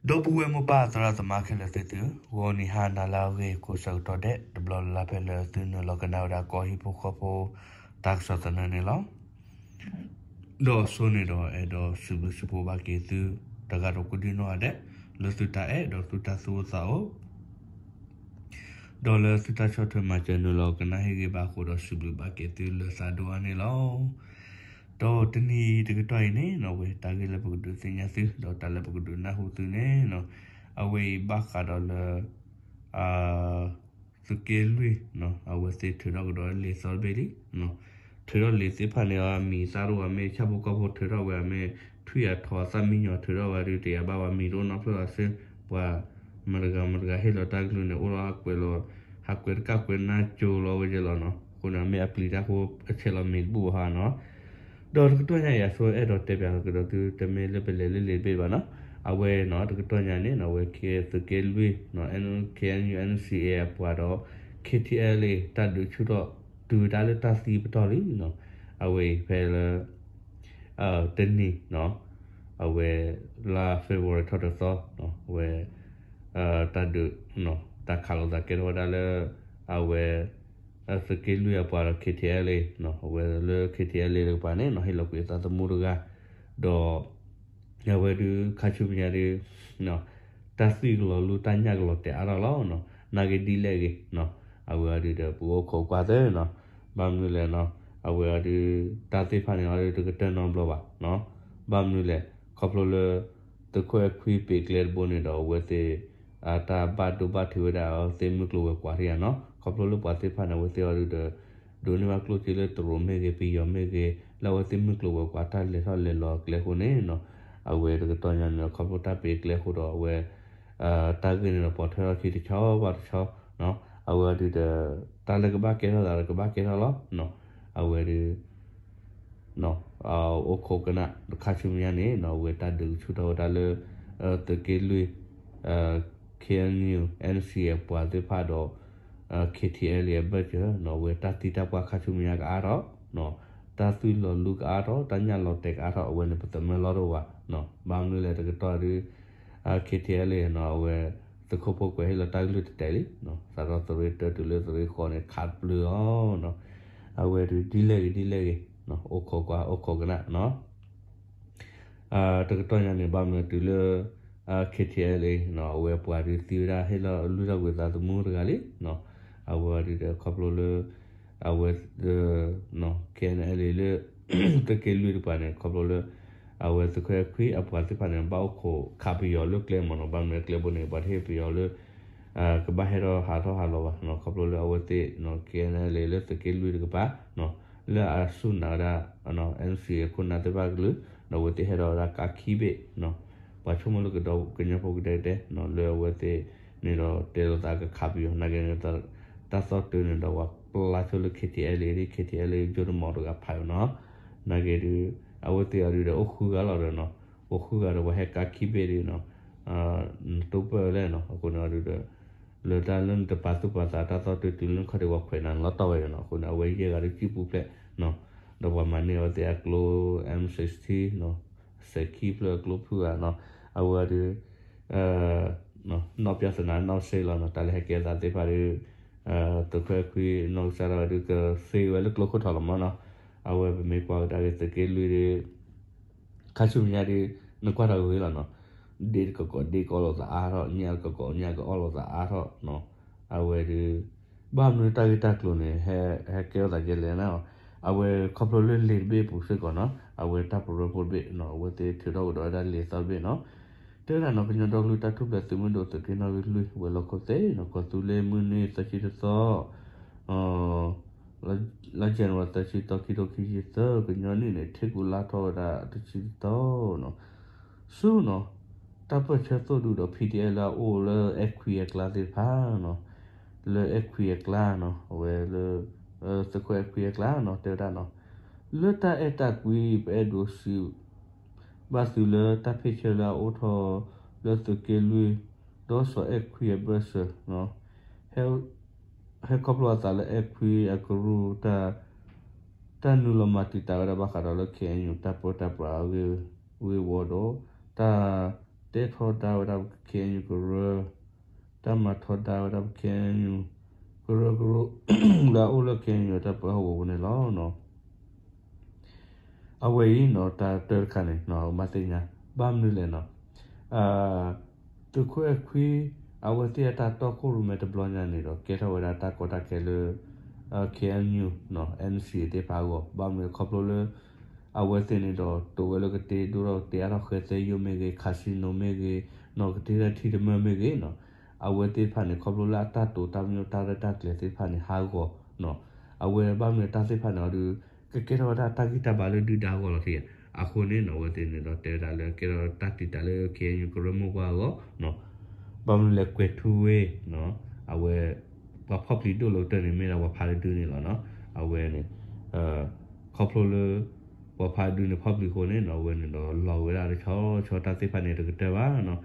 ဒီပုၢ်ဝဲၢ်မိၢ်ပၢ်သရၣ်သမါခဲလၢာ်သ့ၣ်သုဧၢ, ဂီၤနံၤဟါနၤလၢအဂ့ၤကိးဆၢကတီၢ်ဒဲး တဘျီလၢ်လၢ်ဖဲလၢသုနုာ်လီၤကနၣ်ဝဲဒၣ်ကီၢ်ဟံၣ်ဖိဃီဖိ တၢ်ကစီၣ်သနၢၣ်န့ၣ်လီၤ. ဒီးအဆိန့ၣ်ဒီးအဲၣ်ဒိးစံးဘျုးစံးဖှိၣ်ဘၣ်က့ၤသု တဂၤဒီးကိးဒံနီၢ်ဂၤဒဲး လၢသုတၢ်အဲၣ်ဒီးသုတၢ်သူၣ်အိၣ်သးအိၣ် ဒီးလၢသုတၢ်ဆီၣ်ထွဲမၤစၢၤနုာ်လီၤကနၣ်ဟ့ၣ်ဂံၢ်ဘါအဃိဒီး စံးဘျုးဘၣ်က့ၤသုလၢသးဒိၣ်အါန့ၣ်လီၤ. ဒီးတနံၤတကတီၢ်အံၤန့ၣ် အဝဲတၢ်ဂ့ၢ်လၢပကဒုးသ့ၣ်ညါသု ဒီးတၢ်လၢပကဒုးနၢ်ဟူသုန့ၣ် အဝဲအံၤဘၣ်ဃးဒီးလၢ သုးက့လွံၢ် အဝဲသ့ၣ်ထုးထီၣ်ကဒီးလံာ်သီတဘ့ၣ်လံ. ထုးထီၣ်လံာ်သ့ၣ်တဖၣ်န့ၣ် အမံၤသၣ်တအိၣ်ဘၣ် မ့ၢ်ဆၣ်ဖိကီၢ်ဖိထုးထီၣ်ဝဲ မ့ၢ်ထွံၣ်အထီအသၣ်မံညီၤထုးထီၣ်ဝဲဒုး တယာ်ဘၣ်ဝဲ မံၤတအိၣ်နီတဖျၢၣ်ဘၣ်စ့ၢ် ပှၤမတၤဂၤမတၤဂၤဟ့ၣ်လီၤတၢ်ကလုၢ်န့ၣ် အိၣ်လီၤဟးကွဲးလီၤ ဟးကွဲးတကၣ်ကွဲးနါကၠိလီၤဝဲကဲလီၤနီၤ. အဃိန့ၣ် မ့ၢ်အပျံၤတၢ်ဃိ အဆဲးလီၤမ့ၢ်တဘူၣ်ဘၣ်ဟါနီၤ. ဒီးတကတီၢ်ညါအံၤအဆိအဲၣ်ဒိးတဲပၠးကဒီးသု တမ့ၢ်လၢပလဲၤလၢလံာ်တဘ့ၣ်ဘၣ်နီၤ. အဝဲနီၤ တကတီၢ်ညါန့ၣ်နီၤ အဝဲသုးက့လွံၢ် K N U N C A အပှၤဒီး K T L A တၢ်ဒုးဆူၣ်ထီၣ်တုၤဝဲဒၣ်လၢတၢ်သံပတီၢ်လံနီၤ. အဝဲအံၤဖဲလၢ တနံၤနီၤ အဝဲလါ February ထီၣ်တသီ အဝဲ တၢ်ဒုး တၢ်ခးလိာ်သးကဲထီၣ်ဝဲဒၣ်လၢ အဝဲ သုးက့လွံၢ်အပှၤဒီး K T L A အဝဲလၢ K T L A တကပၤန့ၣ်နီၤ ဟ့ၣ်လီၤကွံာ်အသးသမူတဂၤ ဒီး အဝဲဒုးခါဆူမဲာ်ညါဒုး တၢ်သွံၣ်ကလီၤလူ တၢ်ညၣ်ကလီၤတဲာ်အါထီၣ်လီၤ. နာ်က့ဒ်လဲၣ်ဂ့ၤ အဝဲအံၤဒုးဒီး ပအိၣ်ခိးကွၢ်သ့နီၤ. ဘၣ်မနုၤလဲၣ်နီၤ အဝဲအံၤဒုး တၢ်သ့ၣ်တဖၣ်န့ၣ်အံၤဒုး တကတၢၢ်နီတဘျီဘၣ်. ဘၣ်မနုၤလဲၣ် ခီဖျိလၢ သုးခိၣ်အဲၣ်ခွံပံးကျဲတဘိန့ၣ်ဒီး အဝဲသ့ၣ် တၢ်ဘၣ်ဒိဘၣ်ထံးဝဲဒၣ်အဝဲသ့ၣ်မုၢ်ကျိၤဝဲၤကွာ်ထံၣ်ဧါနီၤ. ခီဖျိလၢပှၤသ့ၣ်တဖၣ်န့ၣ် အဝဲသ့ၣ်အံၤဒုးဒီး ဒိးန့ၢ်ဘၣ်ကျိၣ်စ့လၢတရူးမ့ၢ်ဂ့ၤ ပယီၤမ့ၢ်ဂ့ၤ လၢအဝဲသ့ၣ်မုၢ်ကျိၤဝဲၤကွာ်တၢ်လဲၤထီၣ်လဲၤလီၤအကျဲအဃိန့ၣ်နီၤ. အဝဲတကတီၢ်ညါန့ၣ် ခီဖျိတၢ်ပံးကျဲအဃိဒီးအဝဲ တၢ်ဂ့ၢ်န့ၣ်ဒီးပိာ်ထွဲထီၣ်ခံတဆီဘၣ်တဆီ အဝဲအံၤဒုးဒီး တၢ်လၢကဘၣ်ကဲထီၣ်သးဒီးကဘၣ်ကဲထီၣ်လီၤ. အဝဲဒုး အိၣ်ခိးကနၣ် ခါဆူမဲာ်ညါန့ၣ်နီၤ အဝဲတၢ်ဒုးကဆူၣ်ထီၣ်ဝဲဒၣ်လၢ သုးက့လွံၢ် K N U N C A ပှၤသ့ၣ်တဖၣ်ဒီး K T L A အဘၢၣ်စၢၤနီၤ အဝဲတၢ်သံတၢ်ပှၢ်ခါဆူမဲာ်ညါကအါထီၣ် တၢ်သွံၣ်လီၤလူကအါထီၣ် တၢ်ညၣ်လီၤတဲာ်ကအါထီၣ် အဝဲန့ၣ်ပသမၢလီၤတအိၣ်ဘၣ်. ဘၣ်မနုၤလဲၣ်တကတီၢ်ဒုး K T L A နီၤ အဝဲ သုးခိၣ်ဖိကွဲးဟ့ၣ်လီၤတၢ်ကလုၢ်တတဲာ်လံ စးထီၣ်သုးရ့ၣ်တၢတုၤလၢသုးရ့ၣ်ဃီန့ၣ် ခးတပျုာ်အီၤနီၤ. အဝဲဒုးဒ်လဲၣ်ဂ့ၤဒ်လဲၣ်ဂ့ၤ အိၣ်ခိးကွၢ်အိၣ်ခိးကနၣ်နီၤ. တကတီၢ်ညါန့ၣ် ဘၣ်မနုၤတုၤလၢ K T L A နီၤ အဝဲပှၤဒုးသံဝဲဒၣ်ဟ့ၣ်လီၤလွံၢ်ထီၣ်ကွံာ်သးသမူတဂၤလံနီၤ. အဝဲဒုးဒီးခီဖျိလၢ အဝဲ K N L A လၢ သုးက့လွံၢ်တကပၤန့ၣ် ခီဖျိလၢ အဝဲသုးခိၣ်အဲၣ်ခွံအပှၤသ့ၣ်တဖၣ်န့ၣ် ဘၣ်အိၣ်ခိးခးပယီၤလၢကျဲမ့ၢ်နီၤ. ဘၣ်မနုၤကျဲဘိန့ၣ် ပှၤတဟ့ၣ်ပယီၤလၢ ကဘၣ်ဟဲထီၣ်ဟးထီၣ်ဟးလီၤဘၣ်နီၤ. ခီဖျိလၢအဝဲသ့ၣ် K N L A လၢသုးက့လွံၢ်တကပၤ လၢအစူၢ်နာ်ဝဲဒၣ် N C A ခိၣ်နၢ်သ့ၣ်တဖၣ်ကလုာ် ဒီးအဝဲသ့ၣ်ဟဲထီၣ်ဝဲဒၣ်ကါခံဘ့ၣ်နီၤ. ပှၤဆိကမိၣ်လၢကဒီးကညီဖိကဒဲကဒဲနီၤ လၢအဝဲသ့ၣ်န့ၣ်ဒီးတဲလိာ်သးကခးပယီၤ နာ်က့န့ၣ် တၢ်သီၣ်တုၤန့ၣ်ဒီးပှၤပျါဆိလၢ K T L A ဒ် K T L A ယိတမီၤတဂၤဖးအီၤနီၤ. နာ်က့ဒုး အဝဲသ့ၣ်အီၤဒုးဒီးအိၣ်ဃုဂၤလီၤဒီးနီၤ အိၣ်ဃုဂၤဒီးပှၤဟဲကါခံဘ့ၣ်ဒုးနီၤ နတိၢ်ပၢၢ်လဲၣ်နီၤ. အဃိန့ၣ်အီၤဒုးဒီး လၢတၢ်လၢနတပာ်သူၣ်ပာ်သးတၢ်သီၣ်တုၤတုၤလၢနခီၣ်ဒံးပှၤခွဲးနၤလီၤတီၢ်ဝဲနီၤ. အဃိန့ၣ် အဝဲယဲၢ်ဂၤဒုးစံၣ်ပူၤဖျဲးနီၤ ဒီးပှၤမၤန့ၢ်အဝဲသ့ၣ်အကျိ M sixteen နီၤ စဲးခံဖျၢၣ်အကျိဖုၣ်ဂၤနီၤ အဝဲဒုး နီၢ်ပျၢ်သနာ်နီၢ်စ့လီၤနီၤ တၢ်လၢဟဲကဲသးသ့ၣ်တဖၣ်ဒီး သုးခိၣ်အဲၣ်ခွံနီၢ်ကစၢ်ဒၣ်ဝဲဒုးကသ့ဝဲလၢကျိခိၣ်ထီၣ်လီၤမးနီၤ. အဝဲပမ့ၢ်ကွၢ်ကဒါက့ၤသုးက့လွံၢ်ဒီး ခါဆူမဲာ်ညါဒီး နကွၢ်တၢ်ဂ့ၤလီၤနီၤ. ဒ့ၣ်တကီၢ်ကီၢ်ဒ့ၣ်ကအီၣ်လိာ်သးအါထီၣ် ညၣ်တကီၢ်ကီၢ်ညၣ်ကအီၣ်လိာ်သးအါထီၣ်နီၤ. အဝဲဒုး ဘၣ်မနုၤတၢ်ဂ့ၢ်တၢ်ကျိၤန့ၣ် ဟဲကဲထီၣ်သးကဲလဲၣ်နီၤ. အဝဲခီဖျိလၢလံာ်တဘ့ၣ်အပူၤစ့ၢ်ကီးနီၤ အဝဲတၢ်ပရၢဖိတဘ့ၣ်နီၤ အဝဲသ့ၣ်ထုးထီၣ်ကဒီးဝဲဒၣ်လံာ်သီတဘ့ၣ်နီၤ. တဲဝဲဒၣ်နီၤ ကညီဒီကလုာ်တၢ်ထူၣ်ဖျဲးသုးမုၢ်ဒိၣ်သုးက့နီၣ်ဂံၢ်လွံၢ် ဝဲၤလီၢ်ခိၣ်သ့ၣ်နီၤ ကီၢ်သူလ့ၤမုၢ်နံၤသၢဆံတသီ လါ January သၢဆံသီ ခံထိခံဆံသၢ ကညီနံၣ်န့ၣ် ထံကူၤလါထီၣ်ဝဲဒၣ်တဆံတသီနီၤ. ဆူနီၤ တၢ်ပၢၢ်ဆၢသိၣ်ဒူဒီး P D F လၢအအိၣ်လၢအဲၣ်ခွံအကျါသ့ၣ်တဖၣ်နီၤ လၢအဲၣ်ခွံအကျါနီၤ အဝဲလၢ သုးခိၣ်အဲၣ်ခွံအကျါနီၤ တဲဝဲဒၣ်နီၤ လၢတၢ်အဲၣ်တၢ်ကွံ ပအဲၣ်ဒိးစံး ဘၣ်သုလၢတၢ်ဖ့ၣ်ဆၢလၢအအိၣ်ထီၣ်လၢသုးက့လွံၢ် ဒီးစီၤအဲၣ်ခွံအဘၢၣ်စၢၤနီၤ ဟဲခီဖျိအသးလၢအဲၣ်ခွံအကရူၢ် တၢ်နုာ်လီၤမၤတံာ်တာ်ဝဲဒၣ်ဘၣ်ဃးဒီးလၢ K N U တၢ်ပၢတၢ်ပြးအဂ့ၢ်ဝီဒီး တၢ် တဲထီဒါဝဲဒၣ် KNU ကရၢ, တၢ်မၤထီဒါဝဲဒၣ် KNU ကရၢကရိ လၢအအိၣ်လၢ KNU တၢ်ပၢဟီၣ်ကဝီၤပူၤန့ၣ်လီၤ. အဝဲအံၤနီၤ တၢ်တၢတခါန့ၣ် မၤသ့ၣ်ညါ ဘၣ်မနုၤလဲၣ်နီၤ, သုးခိၣ်အဲၣ်ခွံ အဝဲသ့ၣ်အတၢ်တီခိၣ်ရိၣ်မဲတဘျီညါန့ၣ်ဒီး ကဲထီၣ်ဝဲဒၣ်တၢ်ကီတၢ်ခဲလၢ KNU နီၤ NCA သ့ၣ်တဖၣ်အဂီၢ် ဘၣ်မနုၤခီဖျိလၢ အဝဲသ့ၣ်န့ၣ်ဒီး တိာ်ဝဲလၢကတ့ဒိၣ်ထီၣ်ကတ့အါထီၣ်ဃဲသဲယိာ်မ့ၢ်ဂ့ၤ casino မ့ၢ်ဂ့ၤ နီၤ ကတ့ထီၣ်ထံတမၢၢ်မ့ၢ်ဂ့ၤနီၤ, အဝဲသ့ၣ်တဖၣ်န့ၣ် ခီဖျိလၢအတၢ်တိာ်တၢ်ပညိၣ်တၢ်ရဲၣ်တၢ်ကျဲၤသ့ၣ်တဖၣ်န့ၣ် ဟးဂီၤနီၤ, အဝဲဘၣ်မနုၤတၢ်သ့ၣ်တဖၣ်န့ၣ်အီၤဒီး ကကဲထီၣ်ဝဲဒၣ်တၢ်ဂံၢ်တၢ်ဘါလၢဒုၣ်ဒါအဂီၢ်လီၤတံၢ်, အဃိန့ၣ်နီၤ အဝဲသ့ၣ်န့ၣ်ဒီးတဲဝဲဒၣ်လၢကဲထီၣ်တၢ်တံာ်တာ်လၢ KNU ကရၢမိၢ်ပှၢ်အဂီၢ်နီၤ, ဘၣ်မနုၤလဲၣ်ကွဲၤထူဝ့ၣ်နီၤ, အဝဲ ပှၤဖီၣ်ပျံၤဒိၣ်လၢကတၢၢ်န့ၣ် မ့ၢ်ဒၣ်ပှၤဖးတဒုန့ၣ်လီၤနီၤ, အဝဲန့ၣ် ခီဖျိလၢ ပှၤဖးတဒုန့ၣ်ဖီၣ်ပျံၤအဃိန့ၣ်နီၤ အဝဲန့ၣ်ဒီးလီၤဝဲဒၣ်တဆီဆီတၢ်သ့ၣ်တဖၣ်န့ၣ် တကတၢၢ်ဘၣ်နီၤ,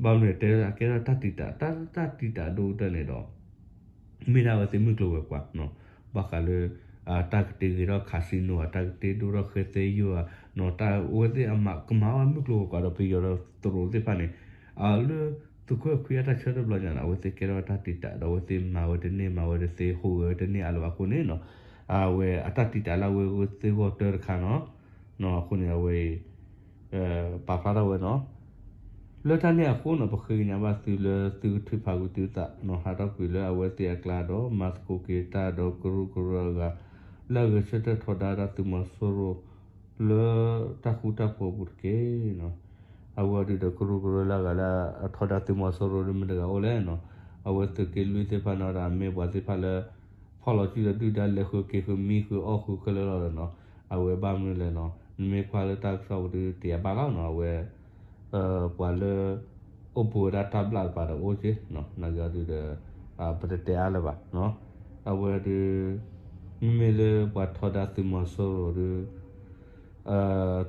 ဘၣ်မနုၤတဲဝဲဒၣ်ကဲထီၣ်တၢ်တံာ်တာ် တၢ် တၢ်တံာ်တာ်ဒိၣ်ကတၢၢ်န့ၣ်ဒီး မ့ၢ်ဒၣ်အဝဲသ့ၣ်မုၢ်ကျိၤဝဲၤကွာ်နီၤ, ဘၣ်ဃးလၢ တၢ်ကတ့ဂ့ၤထီၣ် casino ဧါ တၢ်ကတ့ဒိၣ်ထီၣ်ဃဲသဲယိာ်ဧါနီၤ, တၢ်အဝဲသ့ၣ်အမၤကမၤဝဲမုၢ်ကျိၤဝဲၤကွာ်ဒီးပယီၤဒီးသရိာ်သ့ၣ်တဖၣ်န့ၣ် လၢသုးခိၣ်အဲၣ်ခွံအတၢ်ဆၢထၢၣ်တဘျီညါန့ၣ် အဝဲသ့ၣ်ကဲထီၣ်တၢ်တံာ်တာ်ဒီးအဝဲသ့ၣ်မၤဝဲတန့ၢ်မၤဝဲတသ့ ဟူးဂဲၤဝဲတန့ၢ်အါလၢၤဘၣ်အဃိန့ၣ်နီၤ, အဝဲအတၢ်တံာ်တာ်လၢအဝဲသ့ၣ်ဂီၢ်တၢတခါနီၤ, အဃိန့ၣ်အဝဲအံၤ ပာ်ဖျါထီၣ်ဝဲနီၤ, လၢတၢ်န့ၣ်အဃိနီၤ ပဃ့ကညးဘၣ်သုလၢသုကထုးဖးကွံာ်သုသးနီၤ ဟးထီၣ်ကွံာ်လၢအဝဲသ့ၣ်အကျါဒီး မၤသကိးက့ၤတၢ်ဒီးကရူၢ်ကရၢအဂၤ လၢအဂဲၤဆၢထၢၣ်ထီဒါဝဲဒၣ်သုးမီၤစိရိၤ လၢတၢ်ဃူတၢ်ဖိးအပူၤတက့ၢ်နီၤ, အဝဲဒုးဒီးကရူၢ်ကရၢလၢအဂၤလၢအထီဒါသုးမီၤစိရိၤဒုးမ့ၢ်တဂၤအိၣ်လဲၣ်နီၤ, အဝဲသုးက့လွံၢ်သ့ၣ်တဖၣ်န့ၣ်ဒီးအမ့ၢ်ပှၤသ့ၣ်တဖၣ်လၢ ဖီၣ်လီၤစုဒီးဒုၣ်ဒါလဲၤဃုာ်က့ၤဃုာ်မံဃုာ်အီၣ်ဃုာ်ခဲလၢာ်လီၤဒီးနီၤ, အဝဲဘၣ်မနုၤလဲၣ်နီၤ, နမ့ၢ်ကွၢ်လၢတၢ်ကစီၣ်ပူၤဒုးတယာ်ဘၣ်လီၤနီၤ, အဝဲ ပှၤလၢ အိၣ်ဘူးဝဲဒၣ်တၢ်ဘျၣ်တပၤဒီးအိၣ်က့နီၤ, နာ်က့အီၤဒုးဒီး ပတတဲအါလၢၤဘၣ်နီၤ, အဝဲဒုး မ့မ့ၢ်လၢပှၤထီဒါသုးမီၤစိရိၤဒုး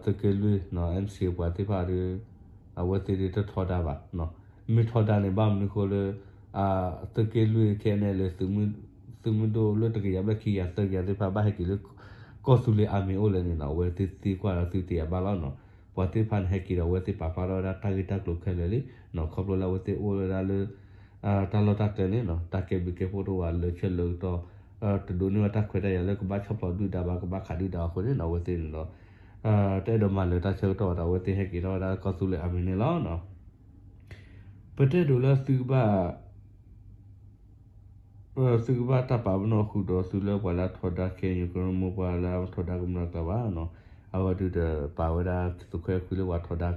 သုးက့လွံၢ်နီၤ MCA ပှၤသ့ၣ်တဖၣ်ဒုး အဝဲသ့ၣ်ဒုးတထီဒါဘၣ်နီၤ, မ့ၢ်ထီဒါန့ၣ် ဘၣ်မနုၤအဃိလၢ သုးက့လွံၢ် ခဲအံၤန့ၣ်လၢ သုးမုၢ်ဒိၣ်လၢတကယၤဘျဲၣ်ခံကယၤသၢကယၤသ့ၣ်တဖၣ် ဘၣ်ဟဲက့ၤလၢ ကီၢ်သူလ့ၤအမံၤအိၣ်လဲၣ်န့ၣ်နီၤ, အဝဲသ့ၣ်သံကွၢ်ဒီးသုတယာ်ဘၣ်လီၤနီၤ, ပှၤသ့ၣ်တဖၣ်န့ၣ် ဟဲက့ၤဒီး အဝဲသ့ၣ်ပာ်ဖျါထီၣ်ဝဲဒၣ်တၢ်ဂ့ၢ်တၢ်ကျိၤခဲလၢာ်လံနီၤ, ခီဖျိလၢအဝဲသ့ၣ်အိၣ်ဝဲဒၣ်လၢ တၢ်လီၢ်တၢ်ကျဲန့ၣ်နီၤ, တၢ်ကဲဘျုးကဲဖှိၣ်တအိၣ်ဘၣ် လၢဆၢလၢကတီၢ် တဒိးန့ၢ်ဘၣ်တၢ်ခွဲးတၢ်ယာ်လၢကဘၣ်ဆီၣ်ဖျိးဒုၣ်ဒါဘၣ် ကဘၣ်ခးဒုၣ်ဒါအဃိန့ၣ်နီၤ, အဝဲသ့ၣ်န့ၣ်ဒီး တအဲၣ်ဒိးမၤလၢၤတၢ်ဆၢကတီၢ်ဘၣ်ဒီး အဝဲသ့ၣ်ဟဲက့ၤထီၣ်ဝဲဒၣ်ကီၢ်သူလ့ၤအမံၤန့ၣ်လီၤနီၤ, ပတအဲၣ်ဒိးလၢသုကဘၣ် သုကဘၣ်တၢ်ပာ်ပနီၣ်ဃုာ်ဒီးသုလၢပှၤလၢအထီဒါ KNU ကရၢမိၢ်ပှၢ်လၢအထီဒါကမျၢၢ်အကျါဘၣ်နီၤ, အဝဲဒုးဒီးပာ်ဝဲဒၣ်သုးခိၣ်အဲၣ်ခွံလၢပှၤထီဒါ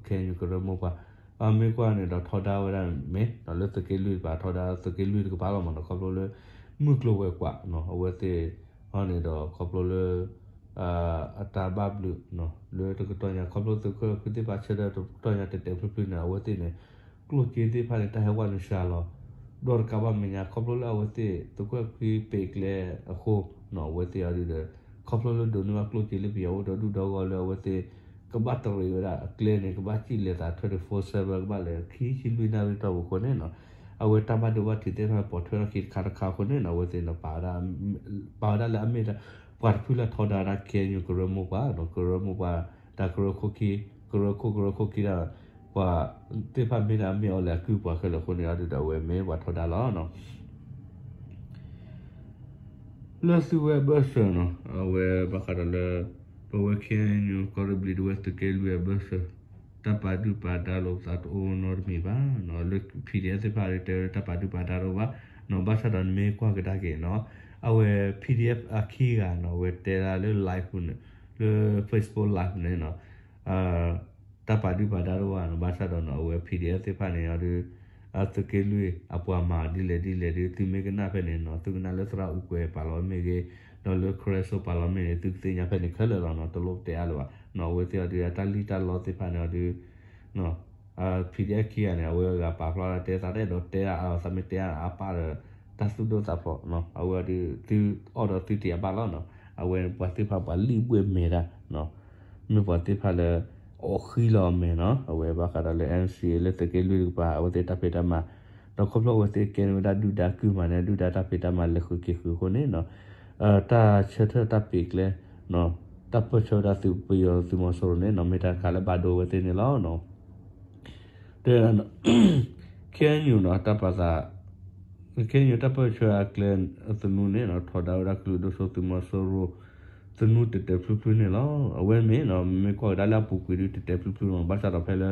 KNU ကရၢမိၢ်ပှၢ်, မ့ၢ်ကွၢ်န့ၣ်ဒီးထီဒါဝဲဒၣ်မ့ၢ်နီၤ လၢသုးက့လွံၢ်တပၤ ထီဒါသုးက့လွံၢ်တကပၤလီၤမးနီၤ, ခီဖျိလၢ မုၢ်ကျိၤဝဲၤကွာ်နီၤ အဝဲသ့ၣ်အီၤန့ၣ်ဒီးခီဖျိလၢ အတၢ်ဘၣ်ဘျုးနီၤ လၢတကတီၢ်ညါ ခီဖျိသုးခိၣ်အဲၣ်ခွံသ့ၣ်တဖၣ်ဆၢထၢၣ်တကတီၢ်ညါတဲာ်တဲာ်ဖျုးဖျုးန့ၣ် အဝဲသ့ၣ်န့ၣ် ကျိၣ်စ့သ့ၣ်တဖၣ်န့ၣ် တၢ်ဟဲဝဲနုာ်စှၤလီၤ ဒီးတကးဘၣ်မဲာ်ညါ ခီဖျိလၢအဝဲသ့ၣ် သုးခိၣ်အဲၣ်ခွံပ့းကျဲအဃိနီၤ အဝဲသ့ၣ်အီၤဒုးဒီး ခီဖျိလၢဒိးန့ၢ်ဘၣ်ကျိၣ်စ့လၢပယီၤအိၣ်ဒီးဒုၣ်ဒီးဂီၢ်လၢအဝဲသ့ၣ် ကဘၣ်တရံးဝဲဒၣ်အကျဲန့ၣ် ကဘၣ်စံၣ်လဲၤသး twenty-four seven ကဘၣ်လဲၤခံဆံလွံၢ်နၣ်ရံၣ်တီၢ်ပူၤအဃိန့ၣ်နီၤ အဝဲတၢ်ဘၣ်ဒိဘၣ်ထံးသ့ၣ်တဖၣ် ပိာ်ထွဲထီၣ်ခံတခါတခါအဃိန့ၣ်နီၤ အဝဲသ့ၣ်န့ၣ် ပာ်ဝဲဒၣ်လၢအမ့ၢ် ပှၤတဖုလၢထီဒါဝဲဒၣ် KNU ကရၢမိၢ်ပှၢ်နီၤ ကရၢမိၢ်ပှၢ် တၢ်ကရၢခိၣ်ခံ ကရၢခိၣ်ကရၢခိၣ်ခံဒီး ပှၤသ့ၣ်တဖၣ်မ့ၢ်ဒၣ်အမ့ၢ်အီၤလဲၤအကုၢ်ပှၤခဲလၢာ်အဃိန့ၣ် အီၤဒုးဒီးအဝဲမ့ၢ်ပှၤထီဒါလီၤနီၤ လၢသုဝဲအဘၢၣ်စၢၤနီၤ အဝဲဘၣ်ဃးဒီးလၢ ပဝဲ KNU ကီၢ်ရ့ၣ်ဘျံးဒဝဲၢ်သုးက့လွံၢ်အဘၢၣ်စၢၤ တၢ်ပာ်ဒုၣ်ပာ်ဒါလိာ်သးတအိၣ်နီတမံၤဘၣ်နီၤ လၢ PDF သ့ၣ်တဖၣ်တဲဝဲတၢ်ပာ်ဒုၣ်ပာ်ဒါတအိၣ်ဘၣ်နီၤ ဘၣ်ဆၣ်ဒီးနမ့ၢ်ကွၢ်ကဒါက့ၤနီၤ အဝဲ PDF အခံဂၤနီၤ အဝဲတဲဒၣ်လၢ live န့ၣ် လၢ Facebook live န့ၣ်နီၤ တၢ်ပာ်ဒုၣ်ပာ်ဒါတအိၣ်ဘၣ်နီၤ ဘၣ်ဆၣ်ဒီးနီၤ အဝဲ PDF သ့ၣ်တဖၣ်န့ၣ်အီၤဒုး သုးက့လွံၢ်အပှၤမၤဒ်လဲၣ်ဒ်လဲၣ်ဒုး သုမ့ၢ်ကနၣ်ဖဲန့ၣ်နီၤ သုကနၣ်လၢသရၣ်အူကွဲၤပာ်လီၤမ့ၢ်ဂ့ၤ ဒီးလၢ ခရဲစိ ပာ်လီၤမ့ၢ်ဂ့ၤ သုကသ့ၣ်ညါဖဲန့ၣ်ခဲလၢာ်လီၤနီၤ တလိၣ်ပတဲအါလၢၤဘၣ်နီၤ အဝဲသ့ၣ်အီၤဒုး အတၢ်လံၣ်တၢ်လီသ့ၣ်တဖၣ်န့ၣ်အီၤဒုး PDF ခံဂၤန့ၣ် အဝဲအဂၤပာ်ဖျါတဲသးတအဲၣ်ဒိးတဲဒၣ်အသးမ့ၢ်တဲအါအပၢ်ဒီး တၢ်သူၣ်ဒိၣ်သးဖျိးနီၤ အဝဲအီၤဒုး သုအီၣ်ဒီးသုတယာ်ဘၣ်လီၤနီၤ အဝဲပှၤသ့ၣ်တဖၣ်ပှၤလံၣ်ဘှဲၣ်မဲာ်တၢ်နီၤ မ့ၢ်ပှၤသ့ၣ်တဖၣ်လၢ အီၣ်ဃံလီၤအမဲာ်နီၤ အဝဲဘၣ်ဃးဒီးလၢ NCA လၢသုးက့လွံၢ်တကပၤ အဝဲသ့ၣ်တၢ်ဖံးတၢ်မၤ ဒီးခီဖျိအဝဲသ့ၣ်ကဲန့ၢ်ဝဲဒၣ်ဒုၣ်ဒါကုၢ်မးန့ၣ် ဒုၣ်ဒါတၢ်ဖံးတၢ်မၤလဲၤဃုာ်က့ၤဃုာ်အဃိန့ၣ်နီၤ တၢ်ဆၢထၢၣ်တၢ်ပ့းကျဲ တၢ်ပၢၢ်ဆၢဝဲဒၣ်သုးပယီၤသုးမီၤစိရိၤန့ၣ်နီၤ မ့ၢ်တၢ်တခါလၢဘၣ်ဒိဝဲသ့ၣ်န့ၣ်လီၤနီၤ တဲ KNU နီၤ တၢ်ပာ်သး KNU တၢ်ပၢၢ်ဆၢအကျဲသနူန့ၣ်နီၤ ထီဒါဝဲဒၣ်ကလုာ်ဒိၣ်စိသုးမီၤစိရိၤ သနူတဲာ်တဲာ်ဖျုးဖျုးန့ၣ်လီၤ. အဝဲမ့ၢ်နီၤ မ့ၢ်ကွၢ်ကဒါလၢအပူၤကွံာ်ဒုးတဲာ်တဲာ်ဖျုးဖျုးမး ဘၣ်ဆၣ်ဒီးဖဲလၢ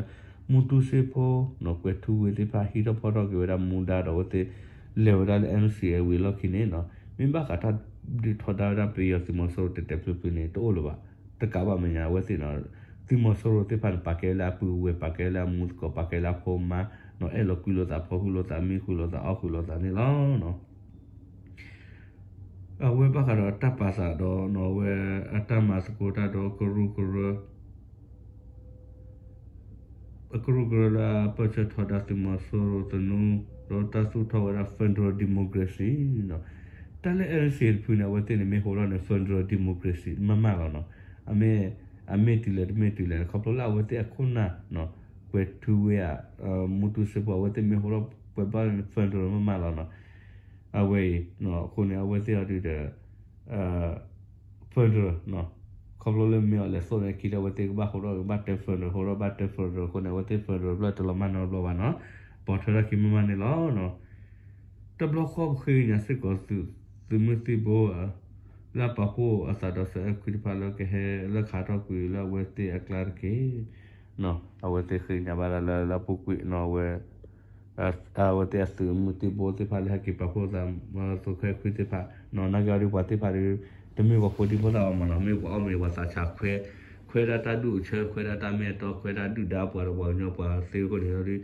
မူတူစ့ဖိနီၤ ကွဲၤထူဝ့သ့ၣ်တဖၣ်ဟံးထီၣ်ဖီၣ်ထီၣ်က့ၤဝဲဒၣ်မူဒါဒီးအဝဲသ့ၣ် လဲၤဝဲဒၣ်လၢ NCA ဝံၤအလီၢ်ခံန့ၣ်နီၤ မ့ၢ်ဘၣ်ဃးတၢ်ဒုးထီဒါဝဲဒၣ်ပယီၤသုးမီၤစိရိၤတဲာ်တဲာ်ဖျုးဖျုးန့ၣ် တအိၣ်လၢၤဘၣ်. တကးဘၣ်မဲာ်ညါ အဝဲသ့ၣ်နီၤ သုးမီၤစိရိၤသ့ၣ်တဖၣ်န့ၣ် ပာ်ကဲလၢအပုၢ်ဝဲၢ် ပာ်ကဲလၢအမူသကိး ပာ်ကဲလၢအဖိမါနီၤ အဲၣ်လိာ်ကွံလိာ်သး ဖီၣ်ဃုာ်လိာ်သး မံဃုာ်လိာ်သး အီၣ်ဃုာ်လိာ်သးန့ၣ်လီၤ. အဝဲဘၣ်ဃးဒီးတၢ်ပာ်သးဒီးနီၤ အဝဲအတၢ်မၤသကိးတၢ်ဒီးကရူၢ်ကရၢ အကရူၢ်ကရၢလၢအပၢၢ်ဆၢထီဒါသုးမီၤစိရိၤသနူ ဒီးတၢ်သူၣ်ထီၣ်ဝဲဒၣ် federal democracy နီၤ. တၢ်လၢ NCA တဖုန့ၣ် အဝဲသ့ၣ်န့ၣ်မ့ၢ်ဟိထီၣ်န့ၣ် federal democracy မ့ၢ်မးလီၤနီၤ. အမ့ၢ် အမ့ၢ်တုၤလဲၣ်တမ့ၢ်တုၤလဲၣ်န့ၣ် ခီဖျိလၢအဝဲသ့ၣ်အခိၣ်နၢ်နီၤ ကွဲၤထူဝ့ဧါ မူတူစ့ဖိ အဝဲသ့ၣ်မ့ၢ်ဟိထီၣ်ပှဲၤဘၣ်န့ၣ် federal မ့ၢ်မးလီၤနီၤ. အဝဲအံၤ အဃိန့ၣ် အဝဲသ့ၣ်အီၤဒုးဒီး federal နီၤ ခီဖျိလၢမ့ၢ်အီၤလဲၤသိၣ်န့ၣ် ခံလၢအဝဲသ့ၣ်ကဘၣ်ဟိထီၣ်ကဘၣ်တဲ federal ဟိထီၣ်ဘၣ်တဲ federal အဃိန့ၣ် အဝဲသ့ၣ် federal ဘျီတလီၤမၢ်နီတဘျီဘၣ်နီၤ. ပိာ်ထွဲထီၣ်ခံမ့ၢ်မးန့ၣ်လီၤ. တဘျီဃီပဃ့ကညးစ့ၢ်ကီး သုးမုၢ်သံၣ်ဘိဧါ လၢအပာ်ဖှိၣ်အသးဒီးစီၤအဲၣ်ခွံတဖၣ်လၢကဟဲလၢခးထီၣ်ကွံာ်လၢအဝဲသ့ၣ်အကျါတက့ၢ်. အဝဲသ့ၣ်ဃ့ကညးဘၣ်ဒၣ်လၢလၢအပူၤကွံာ်နီၤ အဝဲ အဝဲသ့ၣ်အသုးမုၢ်သံၣ်ဘိသ့ၣ်တဖၣ်လၢဟဲက့ၤပာ်ဖှိၣ်သး စီၤအဲၣ်ခွံသ့ၣ်တဖၣ်နီၤ နာ်က့အီၤဒုးပှၤသ့ၣ်တဖၣ်ဒီး တမ့ၢ်ပှၤဖိဒံဖိသၣ်ဘၣ်မးနီၤ မ့ၢ်ပှၤအီၣ်မ့ၤပှၤသးဆးခွဲ ခွဲဒၣ်တၢ်ဒုးအိၣ်ဆၢ ခွဲဒၣ်တၢ်မ့ၢ်အတီ ခွဲဒၣ်ဒုၣ်ဒါပှၤဒီးပှၤကညီပှၤသ့အဃိန့ၣ်ဒီး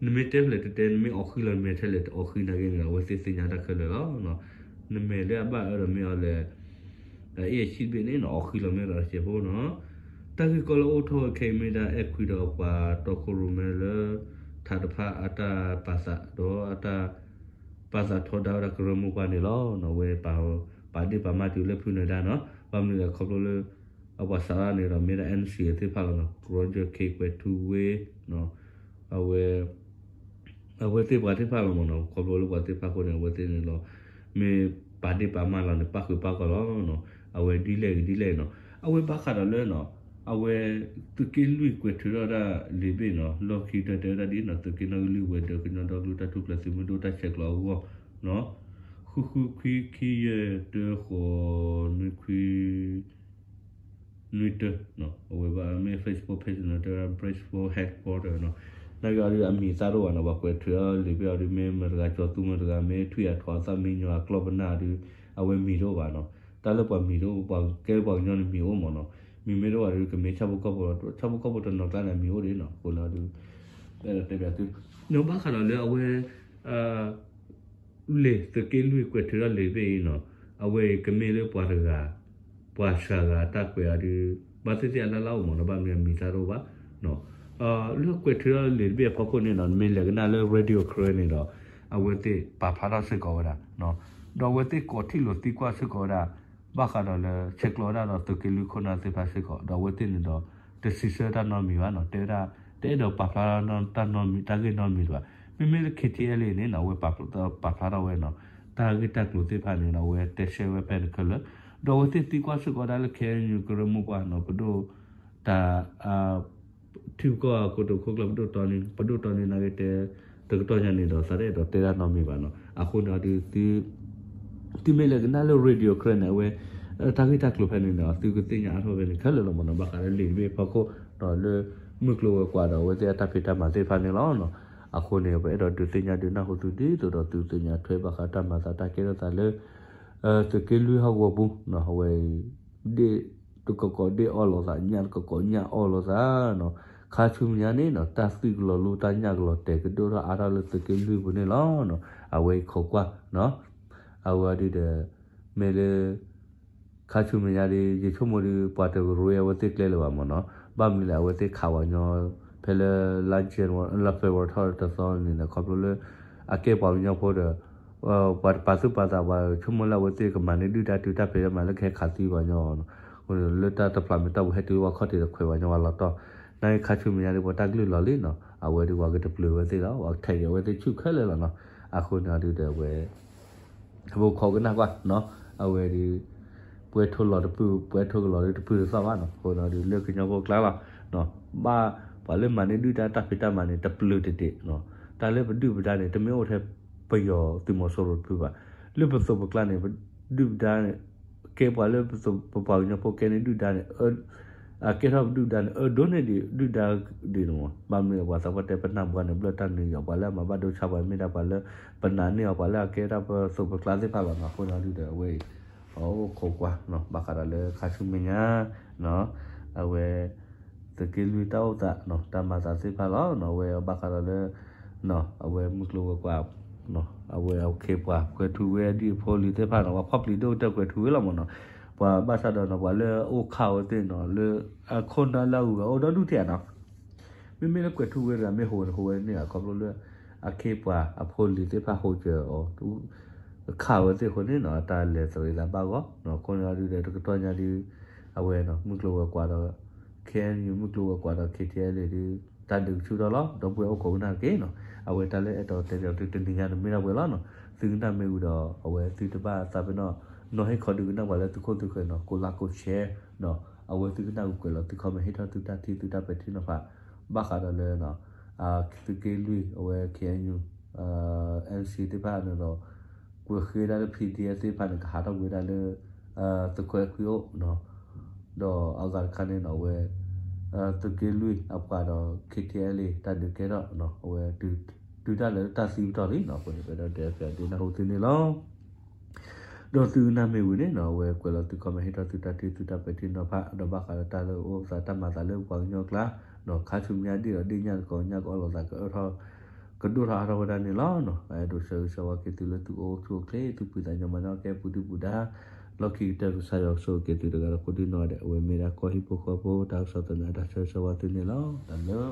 နမ့ၢ်တဲဖျဲးတတဲ နမ့ၢ်အီၣ်ဃံလီၤ နမ့ၢ်ထဲလဲၣ်အီၣ်ဃံနာ်က့န့ၣ် အဝဲသ့ၣ်သ့ၣ်ညါတၢ်ခဲလၢာ်လီၤ. နမဲာ်လၢအဘၣ်အၢဒီးမ့ၢ်အီၤလဲၣ် အအ့ၣ်အဆံးတဘ့ၣ်န့ၣ်နီၤ အီၣ်ဃံလီၤမ့ၢ်ဒီးတစဲးဖိနီၤ. တၢ်ဂ့ၢ်ကီလၢအိၣ်ထီၣ်ဝဲခဲအံၤမ့ၢ်ဒၣ် အဲၣ်ခွံဒီးပှၤတီခိၣ်ရိၣ်မဲလၢ ထးတဖၣ်အတၢ်ပာ်သးဒီးအတၢ် ပာ်သးထီဒါဝဲဒၣ်ကရၢမိၢ်ပှၢ်န့ၣ်လီၤ. အဝဲပာ်ဒ့ၣ်ပာ်မၤတုၤလၢဖုနၢၤဒါနီၤ ဘၣ်မနုၤလဲၣ်ခီဖျိလၢ အပှၤစးထီၣ်န့ၣ်ဒီးမ့ၢ်ဒၣ် NCA သ့ၣ်တဖၣ်လီၤနီၤ Roger Khin ကွဲၤထူဝ့ အဝဲ အဝဲသ့ၣ်ပှၤသ့ၣ်တဖၣ်လီၤမးနီၤ ခီဖျိလၢပှၤသ့ၣ်တဖၣ်အဃိန့ၣ် အဝဲသ့ၣ်န့ၣ်လီၤ မ့ၢ်ပာ်ဒ့ၣ်ပာ်မၤလီၤန့ၣ် ပၣ်ဃုာ်ပၣ်ဂီၢ်လီၤနီၤ အဝဲဒ်လဲၣ်ဂ့ၤဒ်လဲၣ်နီၤ အဝဲဘၣ်ဃးဒီးလၢနီၤ အဝဲ သုးက့လွံၢ်ကွဲးထုးထီၣ်ဒၣ်လံာ်ဘ့ၣ်နီၤ လီၢ်ခံတၢ်တဲဝဲဒၣ်ဒ်နီၤ သုးက့နီၣ်ဂံၢ်လွံၢ်ဝဲၤဒၢးကညီဒီကလုာ်တၢ်ထူၣ်ဖျဲးသုးမုၢ်ဒိၣ်တၢ်ဆဲးကျိးအဂီၢ်နီၤ ဃုဃုခွံခံယဲၢ်တၢဃိးနွံခွံ နွံတၢ အဝဲဘၣ်မ့ၢ် Facebook page နီၤ တဲဝဲဒၣ် Bridgeport Headquarter နီၤ နာ်က့အီၤဒုးအမံၤသၣ်တအိၣ်ဘၣ်နီၤ ပှၤကွဲးထုးထီၣ်လံာ်ဘ့ၣ်အီၤဒုးမ့ၢ်မတၤတဂၤကၠီၤသူမတၤတဂၤ မ့ၢ်ထွံၣ်အထီအသၣ်မံညီအကျီၢ်ပနၢ်ဒုး အဝဲမံၤတအိၣ်ဘၣ်နီၤ တၢ်လၢပှၤမံၤတအိၣ် ပှၤကဲလၢပှၤကညီန့ၣ်မံၤအိၣ်မးနီၤ မံၤမ့ၢ်တအိၣ်ဘၣ်ဒုးကမ့ၢ်ဆၣ်ဖိကီၢ်ဖိ ဆၣ်ဖိကီၢ်ဖိတနီၤကျါန့ၣ် အမံၤအိၣ်ဒံးနီၤ အဃိန့ၣ်အီၤဒုး အဲၣ်ဒိးတဲဘၣ်သု နီၤဘၣ်ဃးဒီးလၢအဝဲ လံာ်သုးက့လွံၢ်ကွဲးထုးထီၣ်လံာ်ဘ့ၣ်အံၤနီၤ အဝဲအံၤကမ့ၢ်လၢပှၤတဂၤ ပှၤစှၤဂၤတၢ်ကွဲးအီၤဒုး ဘၣ်သ့ၣ်သ့ၣ်အလၢ်လၢ်အိၣ်မးနီၤ ဘၣ်မနုၤအမံၤသၣ်တအိၣ်ဘၣ် လၢကွဲးထုးထီၣ်လံာ်တဘ့ၣ်အဖီခိၣ်န့ၣ်နီၤ နမ့ၢ်လဲၤကနၣ်လၢ Radio Karen န့ၣ်ဒီး အဝဲသ့ၣ်ပာ်ဖျါထီၣ်စ့ၢ်ကီးဝဲဒၣ် ဒီးအဝဲသ့ၣ်ကိးထံၣ်လိာ်သံကွၢ်စ့ၢ်ကီးဝဲဒၣ် ဘၣ်ဃးဒီးလၢဆဲးကျိးဝဲဒၣ်ဒီးသုးက့လွံၢ်ခိၣ်နၢ်သ့ၣ်တဖၣ်စ့ၢ်ကီး ဒီးအဝဲသ့ၣ်န့ၣ်ဒီး တစံးဆၢတၢ်နီတမံၤဘၣ်နီၤ တဲဝဲဒၣ် တအဲၣ်ဒိးပာ်ဖျါတၢ်နီတမံၤ တၢ်ဂ့ၢ်နီတမံၤတဘၣ် မ့မ့ၢ်လၢ K T L A န့ၣ်နီၤ အဝဲပာ်ဖျါထီၣ်ဝဲနီၤ တၢ်ဂ့ၢ်တၢ်ကျိၤသ့ၣ်တဖၣ်န့ၣ်ဒီး အဝဲတဲဆၢဝဲဖဲန့ၣ်ခဲလၢာ် ဒီးအဝဲသ့ၣ်သံကွၢ်စ့ၢ်ကီးဒၣ်လၢ K N U ကရၢမိၢ်ပှၢ်နီၤ ပဒိၣ်တၢ် ထံကီၢ်အကိတိာ်ခိၣ်ကျၢၢ် ပဒိၣ်တီန့ၣ် ပဒိၣ်တီန့ၣ်နာ်က့တဲ တကတီၢ်ညါန့ၣ်ဒီး သးတအဲၣ်ဒိးတဲတၢ်နီတမံၤဘၣ်နီၤ အဃိန့ၣ်အီၤဒုး သုမ့ၢ်လဲၤကနၣ်လၢ Radio Karen န့ၣ် အဝဲ တၢ်ဂ့ၢ်တၢ်ကျိၤဖဲန့ၣ်န့ၣ် သုကသ့ၣ်ညါအါထီၣ်ဖဲန့ၣ်ခဲလၢာ်လီၤမးနီၤ ဘၣ်ဃးလၢလံာ်တဘ့ၣ်ဖီခိၣ် ဒီးလၢ မုၢ်ကျိၤဝဲၤကွာ်ဒီးအဝဲသ့ၣ်အတၢ်ဖံးတၢ်မၤသ့ၣ်တဖၣ်န့ၣ်လီၤ. အဃိန့ၣ် ပအဲၣ်ဒိးဒုးသ့ၣ်ညါဒုးနၢ်ဟူသုဒ်သိးဒီးသုသ့ၣ်ညါထွဲဘၣ်ဃးတၢ်မၤသးတၢ်ကဲထီၣ်သးလၢ သုးက့လွံၢ်ဟီၣ်ကဝီၤပူၤနီၤ အဝဲအံၤ ဒ့ၣ်တကီးကီးဒ့ၣ်အီၣ်လိာ်သး ညၣ်တကီးကီးညၣ်အီၣ်လိာ်သးနီၤ ခါဆူမဲာ်ညါန့ၣ်နီၤ တၢ်သွံၣ်ကလီၤလူ တၢ်ညၣ်ကလီၤတဲာ်ကဒိၣ်ထီၣ်အါထီၣ်လၢသုးက့လွံၢ်ပူၤန့ၣ်လီၤ. အဝဲအံၤခိးကွၢ်နီၤ အဝဲဒုးဒီး မ့ၢ်လၢ ခါဆူမဲာ်ညါဒုး ယဆိကမိၣ်ဒုး ပှၤတရ့အဝဲသ့ၣ်ကျဲလၢၤဘၣ်မးနီၤ ဘၣ်မနုၤလဲၣ် အဝဲသ့ၣ်ခးပှၤကညီ ဖဲလၢ လါ January လါ February ထီၣ်တသီန့ၣ်ဒီး ခီဖျိလၢ အကဲပှၤကညီဖိဒီး ပှၤတပာ်သူၣ်ပာ်သး ပှၤဆိကမိၣ်လၢအဝဲသ့ၣ်ကမၤန့ၢ်ဒုၣ်ဒါတုၤတၢ်ဖံးတၢ်မၤလၢကဟဲခးသံပှၤကညီ လၢတၢ်တဖျးမ့ၢ်တၢ်ပူၤဟဲတုၤလၢပှၤခီၣ်ထံးဒီးခွဲးပှၤကညီပှၤလီၤတီၢ် နာ်က့ခါဆူမဲာ်ညါဒုး ပှၤတၢ်ကလုၢ်လီၤလံနီၤ အဝဲဒုးပှၤကတပျုာ်ဝဲသ့ၣ်လီၤ ပှၤကထဲးက့ၤအဝဲသ့ၣ်ဆူၣ်ခဲလၢာ်လီၤနီၤ အဃိန့ၣ်ဒုးဒီးအဝဲ ဖိခိးကနၣ်ကွၢ်နီၤ အဝဲဒုး ပှဲၤထိလီၤတပုၢ် ပှဲၤထိကလီၤဒုးတပုၢ်တသီၣ်ဘၣ်နီၤ အဃိန့ၣ်ဒုးလၢကညီဖိကျါလီၤ ဘၣ် ပှၤလၢမၤန့ၢ်ဒုၣ်ဒါတၢ်ဖံးတၢ်မၤန့ၣ် တပျုာ်တဒ့ၣ်, တၢ်လၢပဒုၣ်ပဒါန့ၣ် တမ့ၢ်အိၣ်ထဲပယီၤသုးမီၤစိရိၤတဖုဘၣ်. လၢပသိးပကျါန့ၣ် ပဒုၣ်ပဒါန့ၣ် ကဲပှၤလၢပပှၤကညီဖိကဲန့ၢ်ဒုၣ်ဒါန့ၣ် အကဲထီၣ်ပဒုၣ်ပဒါန့ၣ် အဒိးန့ၢ်ဒံးဒုၣ်ဒါဒံးန့ၣ်မး. ဘၣ်မနုၤလဲၣ် ပှၤသးပှၢ်တဲပနၢ်ဘှါန့ၣ် ဘျၢၣ်တၢ်နုာ်ယီၤ ပှၤလၢအမၤဘၣ်ဒိဆါပှၤမ့ၢ်ဒၣ်ပှၤလၢ ပနာ်န့ၢ်အီၤ ပှၤလၢအကဲဒၣ်ပသိးပကျါသ့ၣ်တဖၣ်လီၤနီၤ. အဃိန့ၣ်ဒုဒီးအဝဲအံၤ ပအိၣ်ခိးကွၢ် ဘၣ်ဃးဒီးလၢခါဆူမဲာ်ညါ အဝဲ သုးက့လွံၢ်တၢ်အိၣ်သး တၢ်မၤသးသ့ၣ်တဖၣ်လီၤ. အဝဲဘၣ်ဃးဒီးလၢ အဝဲမုၢ်ကျိၤဝဲၤကွာ် အဝဲအခ့အပှၤ ကွဲၤထူဝ့အဒံၣ်အဖိလံၤသ့ၣ်တဖၣ်န့ၣ် ပှၤဖီၣ်ပျံၤဒိၣ်ကတၢၢ်ကွဲၤထူဝ့လီၤမးနီၤ. ပှၤဘၣ်ဆၣ်ဒီးနီၤ ပှၤလၢအအိၣ်ခးဝဲသ့ၣ်နီၤ လၢအခိၣ်နၢ်လၢအဂုၤအဂၤအိၣ်ဒီဒူၣ်ထဲဧါနီၤ. မ့မ့ၢ်လၢကွဲၤထူဝ့တဂၤမ့ၢ်ဟူးန့ၣ် ဟူးဝဲန့ၣ် ခီဖျိလၢ အခ့အပှၤအဖိလံၤသ့ၣ်တဖၣ်ဟူးစၢၤအီၤ ခးဝဲသ့ၣ်အဃိန့ၣ်နီၤ တၢ်လဲၤသရံးသးဘၣ်ဂီၢ်နီၤ. အဃိန့ၣ်ဒုဒီးတကတီၢ်ညါဒု အဝဲမုၢ်ကျိၤဝဲၤကွာ်ဒီး ခ့ၣ်အဲၣ်ယူၣ် မုၢ်ကျိၤဝဲၤကွာ်ဒီး ခ့ၣ်ထံၣ်အဲၣ်လ့ၣ်ဒု တၢ်ဒုးကဆူၣ်ထီၣ်လီၤ. ဒီပုၢ်ဝဲၢ်အိၣ်ခိးကနၣ်တက့ၢ်နီၤ. အဝဲတၢ်လၢအဲၣ်ဒိးတဲဒီးသုတနံၤညါန့ၣ်မ့ၢ်ဒၣ်ဝဲလီၤနီၤ. သုကနၣ်မ့ၢ်ဝံၤဒီး အဝဲသုတဘၣ်သးပ့ၤနီၣ် နီၤဟ့ၣ်ခီဒုးကနၣ်ပှၤလၢသုခိၣ်သုဃၢၤနီၤ ကိးလါကိးရှဲ အဝဲသုကနၣ်ဂုာ်ကွဲးလီၤသု comment ဟ့ၣ်ထီၣ်သုတၢ်ထံၣ်သုတၢ်ပဲာ်ထံနီၤဖး ဘၣ်ဃးဒီးလၢ သုးက့လွံၢ် အဝဲ ခ့ၣ်အဲၣ်ယူၣ် အဲၣ်အ့ၣ်စံၣ် သ့ၣ်တဖၣ်န့ၣ်ဒီး ကွဲးဃ့ဒၣ်လၢ ပီၣ်ဒီအ့ၣ်ဖ် သ့ၣ်တဖၣ်န့ၣ် ကဟးထီၣ်ကွံာ်ဝဲဒၣ်လၢ သုးခွဲးခွံအိၣ် ဒီးအဂၤတခါန့ၣ်နီၤ အဝဲ သုးက့လွံၢ်အပှၤဒီး ခ့ၣ်ထံၣ်အဲၣ်လ့ၣ် တၢ်ဒုးကဲထီၣ် အဝဲ တုၤတၢ်လၢတၢ်သံပတီၢ်လံနီၤ. အဃိန့ၣ် ပဒီးဒဲးပျးဒ့နၢ်ဟူသုန့ၣ်လီၤ. ဒီးသုကနၣ်မ့ၢ်ဝံၤန့ၣ်နီၤ အဝဲကွဲးလီၤသု comment ဟ့ၣ်ထီၣ်သုတၢ်ထံၣ်သုတၢ်ပဲာ်ထံနီၤဖး ဒီးဘၣ်ဃးဒီးတၢ်လၢအိၣ်သးတၢ်မၤသးလၢပှၤကညီကျါ ခါဆူညါဒ်ဒီးဒ်ညါတကိးညါကအီၣ်လိာ်သးကအၢၣ်ထီၣ် ကဒိၣ်ထီၣ်အါထီၣ်ဝဲဒၣ်န့ၣ်လီၤ. အဲၣ်ဒိးဆၢဂ့ၤဆၢဝါက့ၤသုလၢသုအိၣ်ဆူၣ်အိၣ်ချ့ သုပှၤသးညီမၤန့ၢ်ကဲပူၤဒုၣ်ပူၤဒါ လီၢ်ခံကတၢၢ် ကစၢ်ယွၤကဆိၣ်ဂ့ၤက့ၤသုတဂၤဒီးကိးဒံနီၢ်ဂၤဒဲး အဝဲမ့ၢ်ဒၣ်ကီၢ်ဟံၣ်ဖိဃီဖိတၢ်ကစီၣ်သန့ တၢ်ဆၢဂ့ၤဆၢဝါသုန့ၣ်လီၤ. တၢ်လၢ